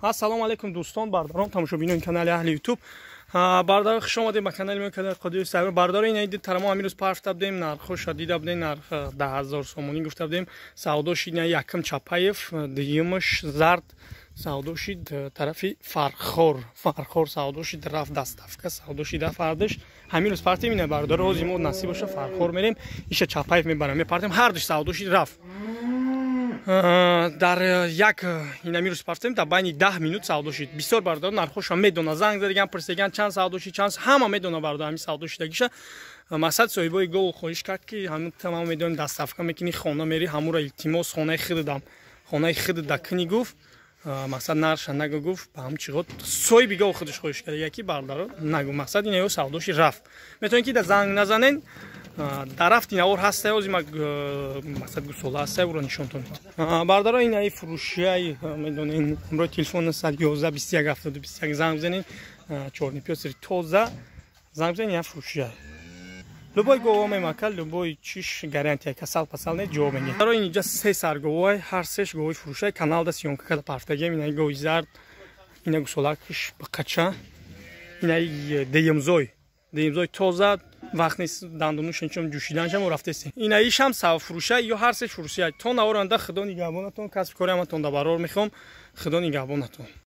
Ассалому алайкум, дӯстон, бародарон, тамошобинони канали Аҳли Ютуб. Бародарон, хуш омадем ба канали мо, канали Қодири Сабир. Бародарон, ин ди тарамо ҳамин рӯз парфта будем, нархоша дида будем, нарх 10 000 сомонӣ гуфта будем. Савдо шид якм Чапаев, дуюмаш Зард савдо шид тарафи Фархор. Фархор савдо шид, рафт доставка, савдо шид рафт. Ҳамин рӯз партем ина, бародарон, ҳози мо насиб боша, Фархор мерем, иша Чапаев мебарам, мепартем, ҳардуш савдо шид, рафт. Дар як инами рӯз партем, дар байни 10 минут савдо шид. Бисёр бародарон нархоша медона, занг задаган, пурсидаган, чанд савдо шид, чанд, ҳама медона, бародар, ҳамин савдо шидагиша. Мақсад, соҳибои гов хоҳиш кард, ки ҳамин тамом медонем, доставка мекунӣ, хона мери, ҳамура, илтимос, хонаи худам, хонаи худда кунӣ, гуфт. Мақсад, нарша нагу, гуфт. Ба ҳам чиғот соҳиби гов худаш хоҳиш кард, яки бародаро нагу. Мақсад, ин савдо шид, рафт. Метавонед, ки да занг назанен, дар рафти навор ҳаста, ози ма мақсад, гусола ҳаста, уро нишонтон медиҳам. Бародаро, ин аи фурӯшияи медонен, ҳамроҳи телефон 111 21 72 21 занг бизанед. Чёрный пёсри тоза, занг бизанед, я фурӯшия. Любой гово мемака, любой чиш гарантия, касал пасал не, ҷавоб мегиред. Барои инҷа се сар говоай, ҳар сеш говои фурӯшай, каналда съёмка када партагем. Инаи гови зард, ина гусолакш бақача, инаи деюмзой, деюмзой тоза, вақт нест, дандонушанчом ҷӯшиданшам рафтест. Инаишам фурӯшай ё ҳар сеш фурӯшай. То наворанда, Худо нигаҳбонатон, касби кори ҳаматон да барор мехоҳам. Худо нигаҳбонатон.